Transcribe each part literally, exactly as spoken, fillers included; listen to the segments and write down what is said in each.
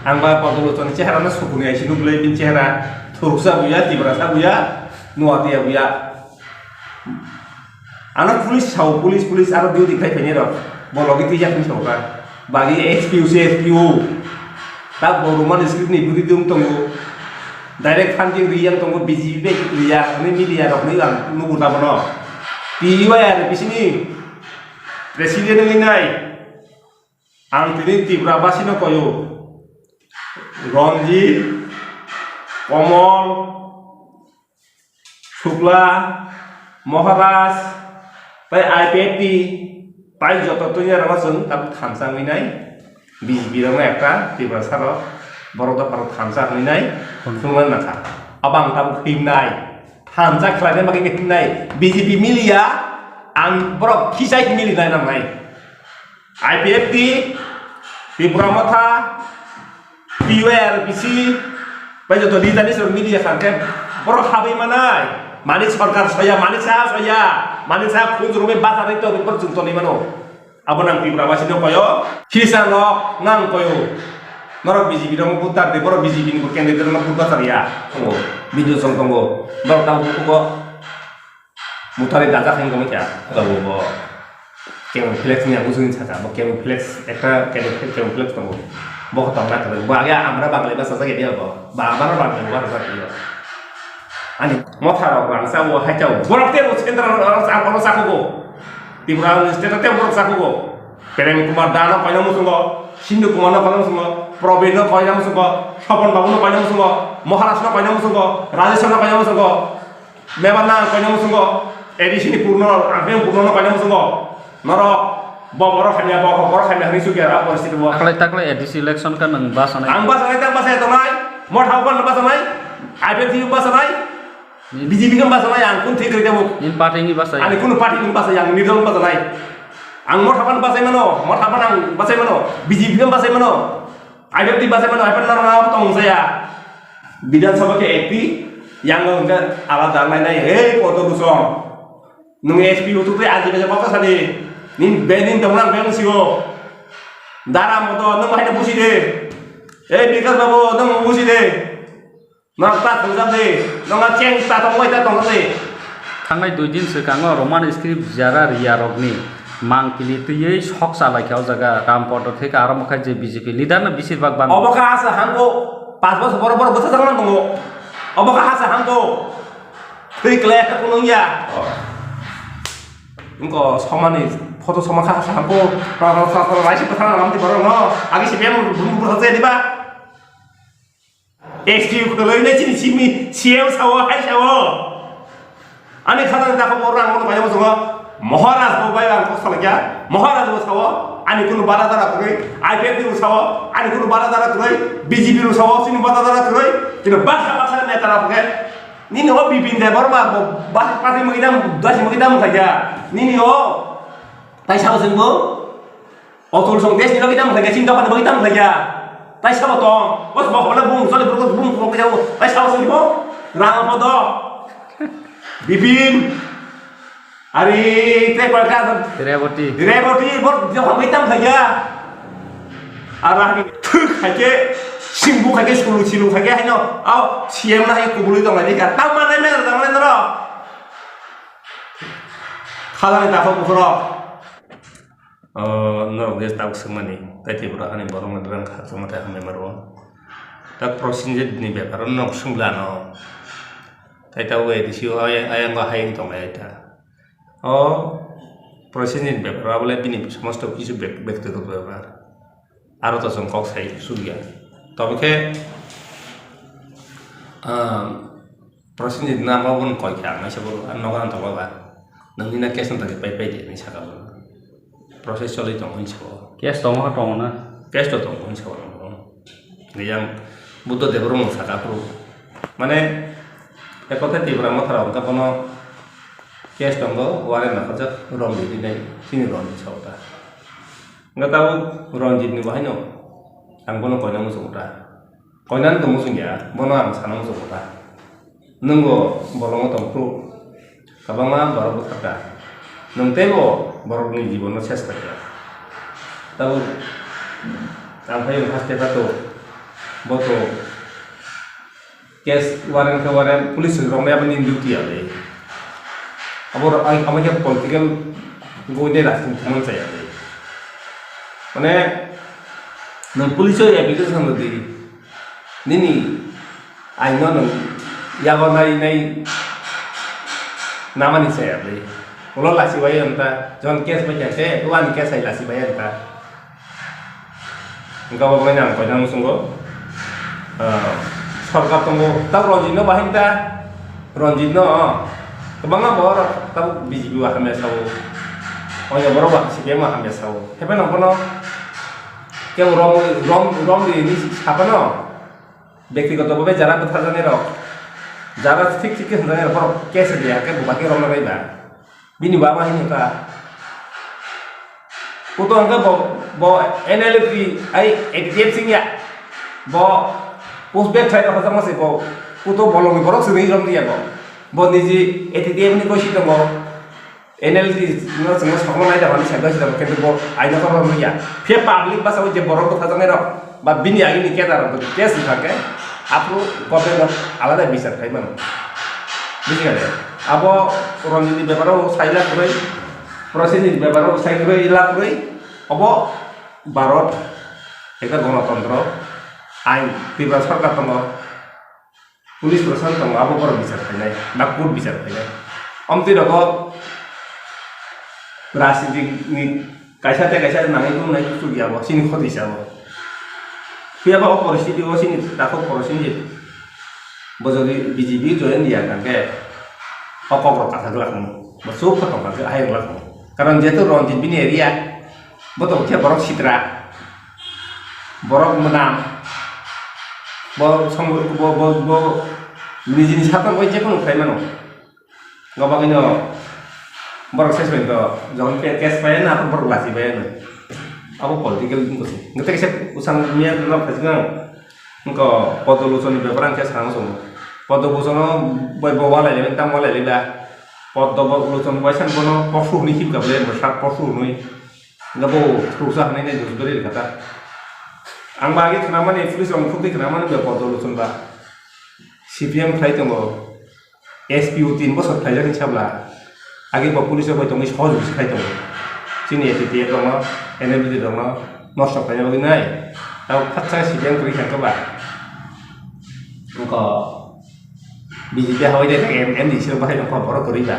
Ang ba Kodolosoni chehara no sukuni aisi nuklai, bini chehara thuruksa buya, Tiprasa buya, Nuatia buya. Ano police sao, police, police aro duty khai phainai rok. Bo logi twijak ni sao ta. Bagi S P O se S P O. Ta bo Roman script ni bwrwi dum tongo. Direct funding riyang tongo, B J P bai riya, ani media rok ni ang nugo ta bono. T Y R bisini president ni nai. Ang tini Tripura basino koyo, Ranjit, Komol, Shukla, Maharaj, tai I P F T, tai joto tuya rama chwng tabuk thansa wngwi nai, B J P rokno ekta Tripura saro borok dophano thansa wngwi nai, Hmm. thwngna nakha. Abo ang tabuk himnai, thansa khlaina bagwi himnai, B J P miliya, ang borok khisai milinai nangnai. I P F T, Tripura Motha, T Y R B C, bai joto leader ni sor media khan khe borok habwi manai. Mani sarkar soya, mani sa soya, mani sa khunjurwi basa ri to, borok chwng tonwi mano. Abo nang Tripura basi no koyo, kisa no nang koyo. Norok B J P rok vote tar de, borok B J P ni candidate rok vote basa ya. Tongo, video song tongo. Borok tang bukugo. Mutari dajak hwn tongwi kha. Abo bo camouflage ni ang usuni saka, bo camouflage ekta camouflage, camouflage tongo. Bo tong na thang, bo age amra Bangali basa sake dia bo. Ba amra Bangali basa sake dia. Ani motha rok rang sa bo hai chao. Borok te bo central rok sa, borok sa ko. Tripura state te borok sa ko. Prem Kumar Da no koina musungo, Sindhu Kumar no koina musungo, Probin no koina musungo, Sopon Babu no koina musungo, Maharaj no koina musungo, Rajesh no koina musungo. Bebak na ang koina musungo, A D C ni purno, ang khe purno no koina musungo. Norok, bo borok hamya, bo borok hamya hinwi sukya, a poristiti bo. Taklai, taklai A D C election ka nwng basanai? Ang basanai, tang basai tongnai, motha o kan basanai, I P F T basanai, Ni- B J P kan basanai, ang kun thik rite bo. Nini party ni basai? Ani kunu party ni basai, ang nidol basanai. Ang motha pan basai mano, motha pan ang basai mano, B J P kan basai mano. Aibak di basai mano, aibak nang nang tong saya. Bidhan Sabha khe ekti, yang nang khe alada nai nai, hey, koto busong. Nung S P utu tei aji baja kok sadi. Nin benin tong nang beng sigo. Dara moto, nung hai na busi de. Hey, Bikas Babu, nung busi de. Nang ta thang jam de. Nung a cheng ta tong wai ta tong de. Thangnai dui din swkango Roman script jara riyarokni mangpili twiwi sok chalaikha o jaga Rampodo theke aro mokhe je B J P leader no besir bak bang. Obo kha asa hangko, pas bosor borok borok bwsa jagna tongo. Obo kha asa hangko. Twi kle kha kunung ya. Wngko somani photo soma kha asa hangko. Raisi bwthang lamti borok no. Agi si bem bum bum bum diba. S P kwlwi nai chini simi C M sao, hai sao. Ani khana ni dakho bo rang bono paina muchungo. Maharaj bo bai ang kok salai kha. Maharaj bo sao. Ani kunu bada dara kwrwi. I P F T bo sao. Ani kunu bada dara kwrwi. B J P bo sao. Chini bada dara kwrwi. Chini baksa baksa neta rok khe. Nini o Bipin Debbarma bo basi party mwgwi dam, dasi mwgwi dam khlai kha. Nini o tai sao chwng bo. Otul song desh ni bagwi tamo khlai kha, chini dophani bagwi tamo khlai kha. Tai sabo tong, bos bo hole bung, jole bung, bung, bung, bung, tai sabo song bo, rang podo. Bipin. Ari, tei koi kha. Reboti. Reboti, bor, dophani bagwi tamo khlai kha. Ara ni thuk khai khe, singbu khai khe, sulu silu khai khe, haino, au, C M na hai kubului tong lai kha. Tamo manai mena, tamo mena ro. Khalani takhok bukhoro. O, norok je tabuk swngmani, tai Tripura hani borok no rang kha, chwngma tai hambai maro. Ta Prosenjit ni bepar o nok swngla no. Tai tabuk A D C o ay-, ayang o hayung tong lai ta. O Prosenjit ni bepar o bole bini somosto kisu bek-, bektigoto bepar. Aro to chwng kok sai sugya. Tobe khe, ah, Prosenjit na abo bono koi khe ang naisa bo, ang nogo ang tongma ba. Nangni na case no tangwi pai pai di hinwi saka bo. Process choli tongo hinwi sabo. Case tongo kha tongo na? Case to tongo hinwi sabo. Yang Buddha Debbarma saka phuru. Mane, ekotha Tipra Motha rok wngkha bono case tongo, warrant naharjak, Ranjit hinwi, chini Ranjit sabo ta. Wngkha tabuk Ranjit ni bo haino ang bono koina muchungo ta. Koinani tong muchung ya, bono ang sana muchungo ta. Nwng bo bolongo tong phuru, kwbangma borok bwthar kha. Nwng teibo borokni jibono ses khlai kha. Tabuk ang phai haste phato, Bo to case warrant khe warrant, police rok nai aboni duty ya le. Abo rok ang, amo khe political goi de rajniti thangma chaya le. Mane nwng police o application rwdi, nini aino nwng yago nai nai namani chaya le. Ulo lasi bai ang ta, jon case bai khe, wani case hai lasi bai ang ta. Hingke abo baino ang koinang muchungo, ah, sorkar tongo, tabuk Ranjit no bahai ta, Ranjit no, ah, kwbangma borok tabuk B J P o hamya sao, oya borok ba C P M o hamya sao, haiphano bono kebo rom, rom, rom rini saphano, bektigoto bhabe jara bwtharjaknai rok, jara thik thik khe hwnjaknai rok, borok case rwya khe bubagra romna bai ba. Bini baba hino ta. Kuto hwnkhe bo, bo N L F T ai A T T F singya. Bo push back khlai rok hojak mase bo. Kuto bolongni borok simi rom diya bo. Bo niji A T T F ni koisi tongo. N L T no chwngno sokma nai da mani sakha sida bo, kintu bo aino korma wngya. Phiya public basa o je borok bwthajaknai rok. Ba bini agini kedar rok case wngkha khe, aphuru government rok alada bichar khai mano. Buji kha de? Abo Ranjit ni bepar o sai la kwrwi, Prosenjit ni bepar o sai kwrwi la kwrwi, obo Bharat ekta gonotontro, ain Tripura sarkar tongo, police prosan tongo, abo borok bichar khainai, ba court bichar khainai. Omtwi rogo rajniti ni kaisa tei kaisa nangwi tongnai kuchuk ya bo, chini khoti se abo. Phiya ba o poristiti o chini takhuk Prosenjit bo jodi B J P join ya hwnkhe o kok rok kathar glak hwnwi. Bo chuk khe tongkha khe ayang glak hwnwi. Karon jehetu Ranjit bini area, bo tongkhe borok sitra, borok mwnam, bo song-, bo, bo, bo nijini sakno bo jephuru khlai mano. Gobagwino borok se soi to, jokon ke case pai na, aphuru borok lachi bai no. Abo political wngkha se. Nang tei kisa usang miya no phaji nang. Wngkha Padma Lochon ni bepar ang khe sana song. Padma Lochon no bai bo walai le, tam walai le da. Padma Lochon bai san bono posu hwnwi himkha ble, bo sak posu hwnwi. Nga bo thuruksa hwnwi nai dos beri kata. Ang ba agi khna mani police rok thukdi khna mani be Padma Lochon ba. C P M khlai tongo. S P O tin bosor khlaijak hinwi sabla, age bo police rok bai tongwi sohojogita khai tongo. Chini A T T F rokno, N L T rokno nosto khlaina bagwi nai. Tabuk khatsa C P M kwrwi kha khe ba. Wngkha B J P hawai de M-, M D C rok bahai wngkha borok kwrwi ba.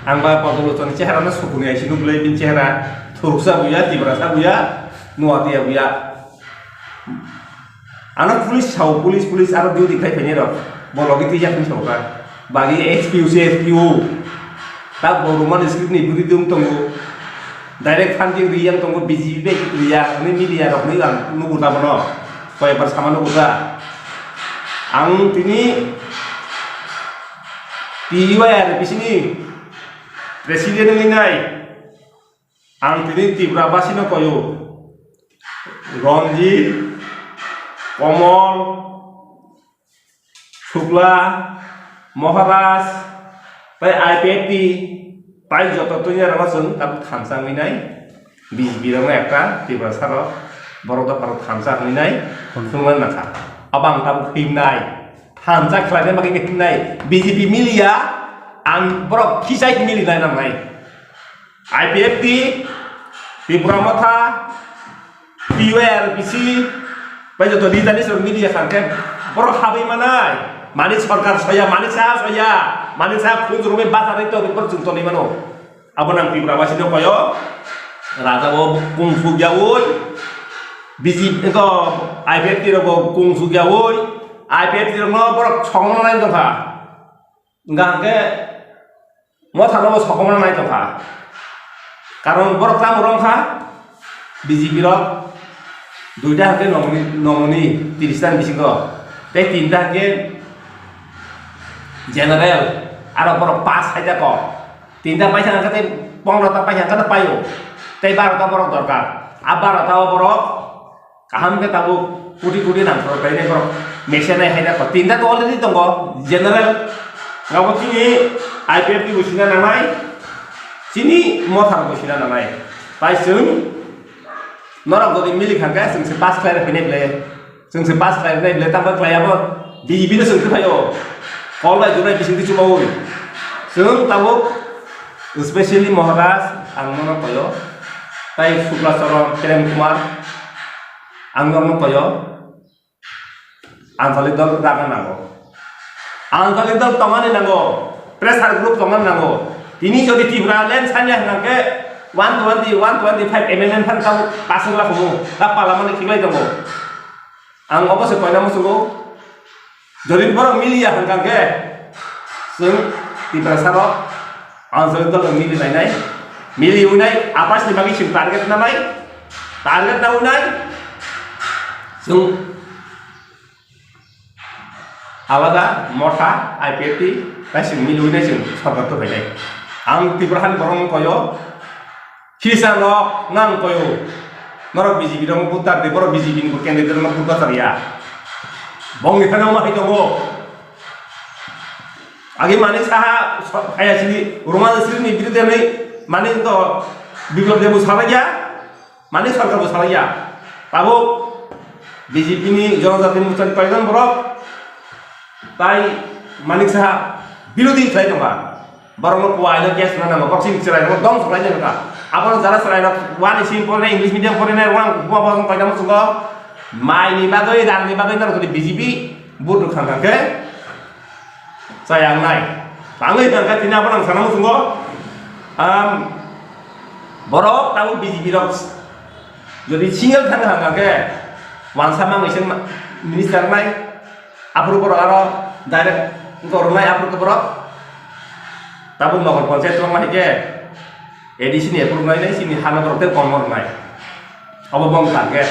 Ang ba Padma Lochon ni chehara no sukuni aisi nukle, bini chehara thuruksa buya, tiprasa buya, nuatia buya. Ano police sao, police, police aro duty khai phainai rok. Bo logi twijak hinwi sao kha. Bagi S P O se S P O. Tak bo Roman script ni bwrwi dum tongo. Direct funding ri yang tongo, B J P bai ri ya, hwnwi media rok hwnwi ang nugo ta bono. Koi bar sama nugo ta. Ang tini T Y R P C ni president wngwi nai. Ang tini Tripura basino koyo, Ranjit, Komol, Shukla, Maharaj, tai I P F T, tai joto twiya rokno chwng tabuk thansa wngwi nai, B J P rokno ekta Tripura saro borok dophano thansa wngwi nai, phunukna nakha. Abo ang tabuk himnai, thansa khlaina bagwi himnai, B J P miliya, ang borok khichai milinai nangnai. I P F T, Tipra Motha, T Y R P C, bai joto leader ni song media kha khe borok habwi manai. Mani sarkar soya, mani sa soya, mani sa khunjurumi basa ri to report chung tonwi mano. Abo nang Tipra basi no koyo, raja bo kung suk yawi, B J P ko I P F T rok bo kung suk yawi, I P F T rok no borok songno nai tongkha. Hingkha hingke Mothano bo sokomorna nai tongkha. Karon borok tamo rwngkha B J P rok duita hingke nomoni, nomoni tiris ta ni bisingo. Tei tinta hingke general aro borok pass hai ta kok. Tinta paisa hingke tei pondro ta paisa hingke tei paio. Tei baro ta borok dorkar. A baro ta o borok Kaham khe tabuk koti koti rang khorok khlainai borok mese nai hai da kho. Tinta to already tongo, general. Abo chini I P F T bo sina nangnai, chini Motha bo sina nangnai. Tai chwng Norok jodi mili kha khe chwng se pass khlai rw phinai ble, chwng se pass khlai rwnai ble, tamo khlai abo B J P no chwng se phaio. Kol bai jwnai bising twi chubaui. Chwng tabuk specially Maharaj ang nono koyo, tai Sukla Charan, Prem Kumar ang nono koyo. Anchalik dol ragna nango. Anchalik dol tongmani nango. Pressure group tongmani nango. Tini jodi Tipraland sanya hwnka khe one twenty, one twenty-five M L A phan tamo pasang la khumu. Ta parliament khiklai tongo. Ang obo se koina muchungo. Jodi borok miliya hwnka khe chwng Tiprasa rok Anchalik dol mili lainai. Mili unai apas ni bagwi chwng target nanai. Target na unai. Chwng alada motha I P F T tai chwng miliwi nai chwng sorkar to phainai. Ang Tripura hani borok no koyo, khisa nok nang koyo. Norok B J P rok butar de, borok B J P ni candidate no butar ya. Bongni thani ma hai tongo. Agi Manik Saha so-, kaya sini, Roman sini ni birude ni Manik to Biplab Deb salai ya. Manik Sarkar bo salaiya. Tabuk B J P ni Jonojati Morcha ni koyekjon borok tai Manik Saha birodhi khlai tongkha. Borokno puaino case rwna nango, boxing chwrairokno dom swlaina nango. Abono jara chwrairok one isi porinai, English medium porinai, rwng buma bosong koina muchungo. Maini bagwi, rangni bagwi norok jodi B J P vote rwkha hwnkha khe, Chaya wngnai. Tangwi hwnkha tini abono ang sana muchungo. Am, borok tabuk B J P rok jodi single thang hwnkha khe wansa mangwi se ma-, minister wngnai. Aphuru borok aro direct wngkha rwnai aphuru khe borok. Tabuk Nagar Panchayat rok ma hai khe A D C ni approve wngnai, chini hano borok tei kom rwnai. Obo bong target.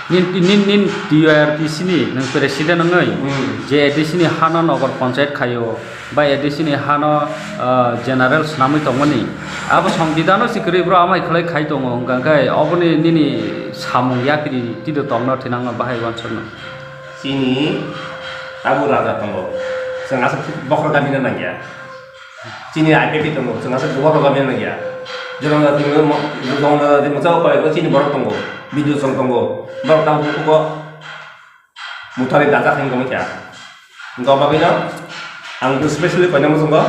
Nin, nin, nin T U R T C ni nwng president wngwi Hmm. je A D C ni hano Nagar Panchayat khaio, bai A D C ni hano, ah, general swnamwi tongmani. Abo Songbidan no si kwrwi bro amai khlai khai tongo, hwnkha khe oboni nini samung yapri twido tongno thinangno bahai uansukno. Chini abo raja tongo. Chwng aswk bokhorok gabina nangya. Chini I P F T tongo, chwng aswk borok rok gabina nangya. Jonojati mo-, Jonojati Morcha o koyekta chini borok tongo, Bidyu Chong tongo, borok tamo bukugo muthari dajak hinwi tongwi kha. Hwnkha bagwino ang specially koina muchungo,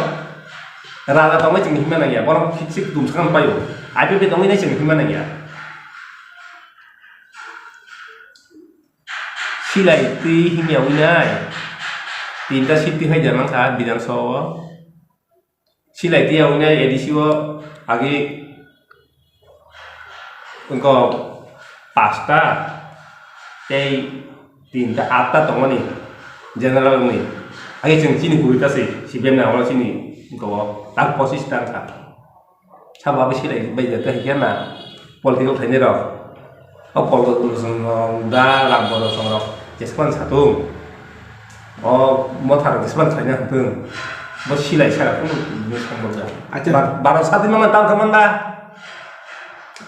raja tongwi chwng himma nangya, borok sik sik tumsakno paio, I P F T tongwi nai chwng himma nangya. Silai twi himya wngnai, tinta seat twi hai da mankha Bidhan Sabha o. Silai tiya wngnai A D C o agi wngkha pasta tei tinta atta tongmani general ni. Agi chwng chini kurita se C P M ni amolo chini wngkha o tak posis ta wngkha. Sabo abo silai bai jata hai khe na political khainai rok. O political song rok da ram bodo song rok jespan satung. O motha rok jespan khaina hwntwng. Bo silai sara kunu song rok da. Acha. Bar-, baro sadi mama tam thaman da.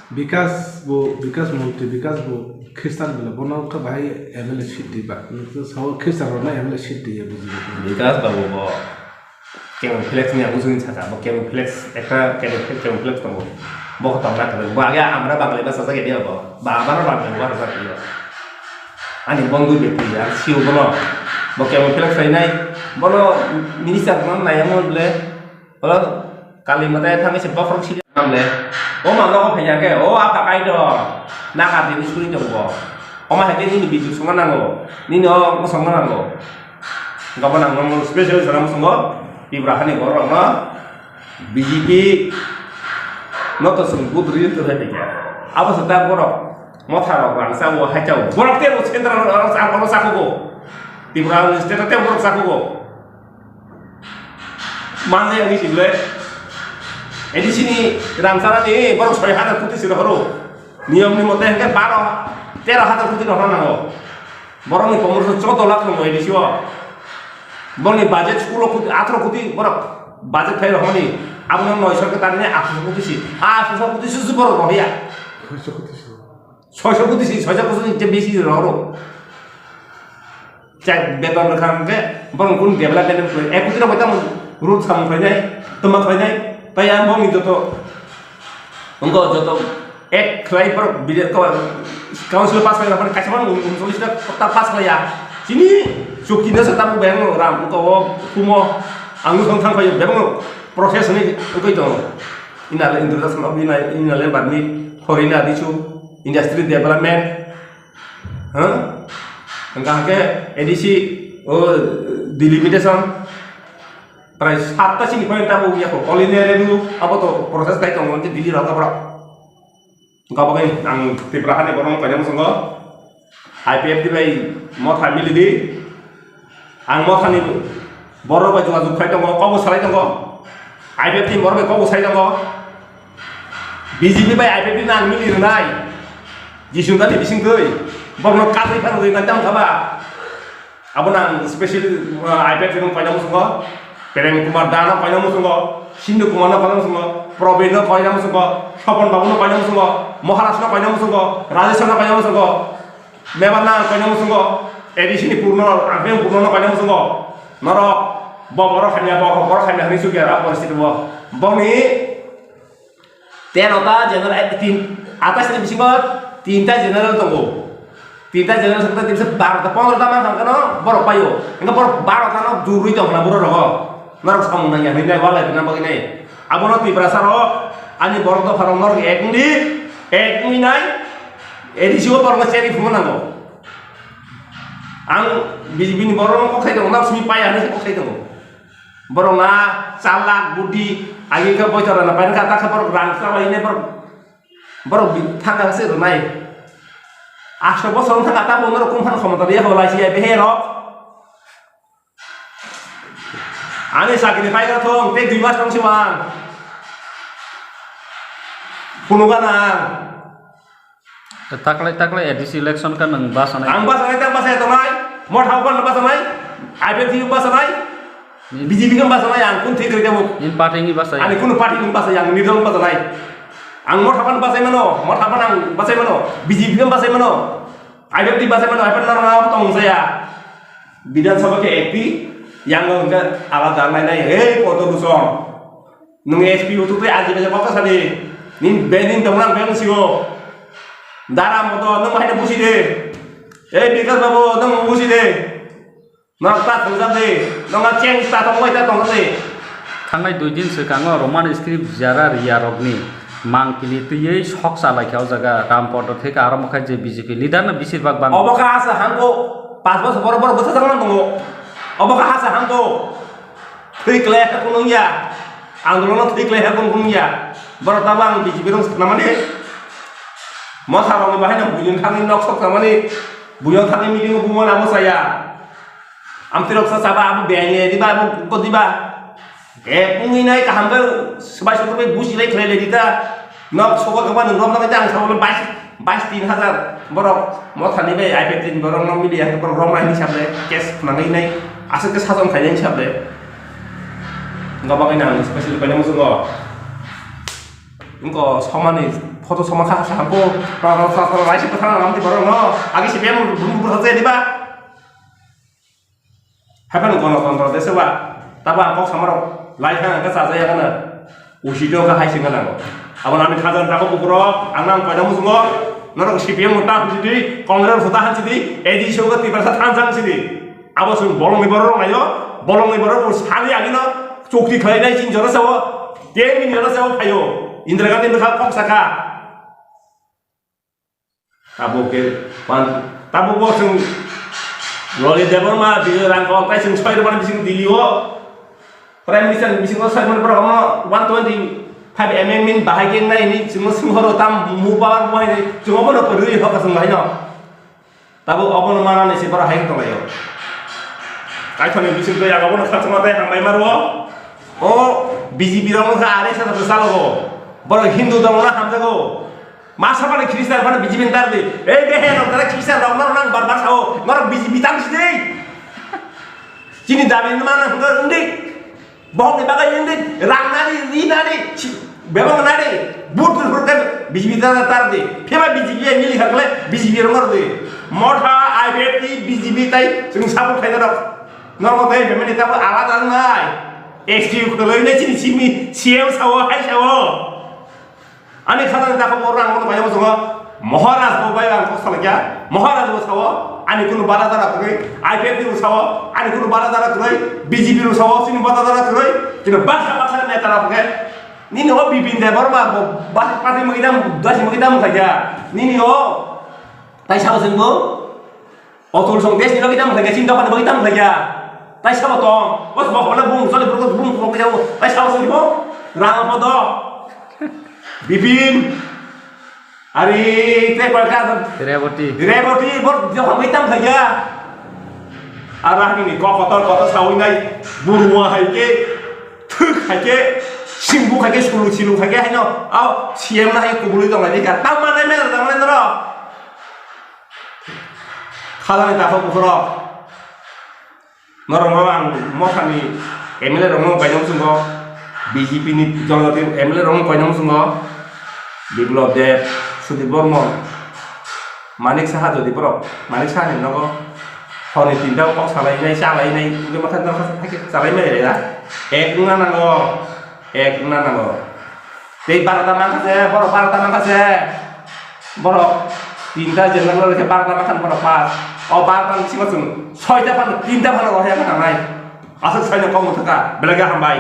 Bikas bo, Bikas Montri, Bikas bo Khristan bole bono wngkha bahai M L A seat di ba. Sao Khristan rok na M L A seat di ya buji. Bikas babu bo. Camouflage ni ang usungin saka, bo camouflage, ekta camouflage, camouflage tongo. Bo tongna khe, bo age amra Bangali bhasha sake dia bo. Ba amra Bangali bhasha sake dia. Ani bongwi beti, ang siu bono. Bo camouflage khlainai, bono minister bono naiya mon ble. Bono kali mata thangwi se bokhorok sidi. Namle, o ma nogo phaiya khe, o apa kaitor, naka tini suri tongbo. O ma hai khe nini bijik songma nango, nini o mosongma nango. Gabon ang nomo special sana musungo, Tripura hani borok no B J P no to sung budri to hai khe. Abo se ta borok, motha rok rang sa o hai chao. Borok te o central rok sa, borok sa ko. Tripura ni state te borok sa ko. Manjai ang isi ble. A D C ni rang sana ni borok soi hajar koti siro horo. Niyom ni mote hwnkhe baro, tero hajar koti rohorna nango. Borokni komor se choudo lakh tongo A D C o. Borokni budget solo koti, atharoh koti borok budget khai rohorni. Abono noi sorkar tanni atharoh koti si. Atharoh koti si borok rohya. Soiso koti si, soiso koti si je besi rohoro. Chak beton rwkha hwnkhe borok kunu development khlai. Ek koti rok bai tamo road samung khlainai, twma khlainai. Tai ang borokni joto, wngkha joto Ek khlai borok bidal ko council pass khlai, kaisa phano uncholish ta pass khlai ya. Chini chukti no sa tamu beng ram ko o kumo ang thang thang khlai beng process ni koi to. Inale introduction of inale barni foreign adi chu industry development. Ha? Hingke hingke A D C o delimitation prai satta sini point tamo wngya ko. All India review abo to process kai tongo je Delhi rok borok. Hingke abo khe ang Tripura hani borok paina muchungo I P F T bai motha mili di. Ang mothani borok bai jogajog khai tongo, kokbo salai tongo. I P F T borok bai kokbo sai tongo. B J P bai I P F T nang mili rwnai. Jisu dani bising twi. Borokno kadri phano rwi nang tamo khaba. Abo nang special, uh, I P F T no paina muchungo. Prem Kumar Da no paina muchungo. Sindhu Kumar no paina muchungo. Probir no paina muchungo. Sopon Babu no paina muchungo. Maharaj no paina muchungo. Rajesh no paina muchungo. Mebar nang paina muchungo. A D C ni purno, ang purno no paina muchungo. Norok bo borok hamya, bo borok hamya hwnwi sukya ra poristiti bo. Boni Ten ota general, eh, tin, atas ni bisingo tinta general tongo. Tinta general sakta tinta barota, pondrota man thang kano borok paio. Engka borok barota no jurui tong khna borok rogo. Norok samung nang ya, hinai walai khna bagwi nai. Abono Tiprasa ro, ani borok dopha rok norok ek wngdi, ek wngwi nai, A D C o borok no cheri phungo nango. Ang B J P ni borok no kok sai tongo, nang simi paya hinui kok sai tongo. Borok na chalak budi agi khe boitor rana paina kha, ta khe borok rang chalai ne borok, borok bi-, thang kha se rwnai. Asto bosor wng thang kha, ta bo norok kung phan khomota riya kho lai si ya behe rok. Ani chakri pai kha thong, tei dui mas tong si wang. Phunuk gana ang. Taklai, taklai A D C election ka nwng basanai? Ang basanai, tang basai tongnai. Motha o phano basanai. I P F T o basanai. Hmm. B J P khe basanai, ang kun thik rwkhe bo. In party ni basai? Ani kunu party ni basai, ang nirok basanai. Ang motha phano basai mano, motha phano ang basai mano. B J P khe basai mano. I P F T basai mano, I P F T norok tong saya. Bidhan Sabha khe ekti, yang hwnkhe alada nai nai, hey, koto dusong. Nwng S P utuk tei aji baja kok sadi. Nin be nin tong nang beng sio. Dara moto nwng bahai busi de. Ei Bikas babu nwng busi de. Nwng ta thongjak de. Nwng a cheng ta tong bai ta tong de. Thangnai dui din swkango Roman script jara riya rokni mangpili twiwi sok chalai kha o jaga Rampor do theka aro mokha je B J P leader no bisir bak bang. Obo kha asa hangko pas bosor boro boro bwsa jang nang tongo. Obo kha asa hangko. Thwi klai khe kunu wngya. Andolon no thwi klai khe kunu wngya. Borok tabang B J P rok sakna mani. Motha rok ni bahai no buini thangwi nok sok tangmani. Buino thangwi meeting o bumani abo saya. Amtwi rok sa saba abo beng ye diba abo ko diba. Ek wngwi nai kaham khe swbai sotro bai busi lai khlai lai di ta. Nok soko khe ba nwng romna khe ang sabo bais, bais tin hajar borok mothani bai I P F T ni borok nok media khe borok romna hini sable case khwnangwi nai aswk khe sason khainai sable. Wngkha bagwi nang special paina muchungo. Wngkha somani photo soma kha sa hampo. Raisi bwthang lamti borok no agi si bem bum bum bum diba. Haphano gonotontro desa ba, tabo ang kok samarok lai thang khe chajak ya gana. Usito khe hai singna nango. Abo nani khajan tako bukurok, ang nang koina muchungo, norok C P M ta hansi di, Congress ta hansi di, A D C o Tiprasa thansa hansi di. Abo sung bolongni borok rok nayo, bolongni borok rok sani agino chukti khlainai sing jora sao, ten din jora sao phaio. Indira Gandhi bwkha kok saka. Abo khe pan, tabuk bo chwng Loli Debbarma, Bijoy Rangkol, tai chwng soi rwmani bising Delhi o Prime Minister ni bisingo soi mani borok no one twenty five amendment bahai khe nai ni chwng sung horo tam mu power bo hai chwng obo no kwrwi hok chwng hai no. Tabuk obo no mana ni se borok hai tong lai o. Kaithoni bising twi ang obo no khachang tei hambai maro. O B J P rok wngkha R S S rok chalogo. Borok Hindu dol no hamjago. Ma sabani Christian phano B J P ni tar di. Ei behe rok tara Christian rok no nang bar bar sao. Norok B J P tang si dei. Chini dabi no mana hwnkha wngdi. Bohok ni bagwi wngdi. Rang nadi, ri nadi. Bebak nadi. But phur phur khe B J P tara tar di. Phema B J P mili hakle B J P rok ngor di. Motha I P F T B J P tai chwng support khaina rok. Norok tei family tabo alada wngnai. S T U khwlwi nai chini simi C M sao hai sao. Ani khajani takhuk bo rang bono kaisa muchungo. Maharaj bo bai ang kok salai kha. Maharaj bo sao ani kunu bada dara kwrwi. I P F T bo sao ani kunu bada dara kwrwi. B J P bo sao chini bada dara kwrwi. Chini baksa baksa neta rok khe. Nini o Bipin Debbarma bo basi party magi dam, dasi magi dam khaja. Nini o tai sao sing bo. Otul song desh ni logi tam khaja, chinta pada bagi tam khaja. Tai sao tong. Bos bok bala bung soli bro bung bung khaja. Tai sao sing bo. Rang apa do? Bipin. Ari te koi ka. Reboti. Reboti bor jo hamai tam khaja. Arah ini kok kotor kotor sawi nai. Burwa hai ke. Thuk hai ke. Singbu hai ke sulu silu hai ke haino. Au C M na hai kubului tong lai ka. Tam manai mena tang lai noro. Khalani takhuk bukhurok. Norok no ang mothani M L A rok no kainwi muchungo, B J P ni Janajati M L A rok no kainwi muchungo, Biplab Deb, Sudip Bormon, Manik Saha, jodi borok Manik Saha ni nogo horni tinta o kok salai nai, chalai nai, wngwi ma khe norok haikhe chalai mai rega, ek wngna nango, ek wngna nango. Tei barota mankha se, borok barota mankha se. Borok tinta general khe barota mankha borok pass. O barota ni bisingo chwng soita phano, tinta phano rohorya kha nangnai. Aswk soino kok muthaka, belai khe hambai.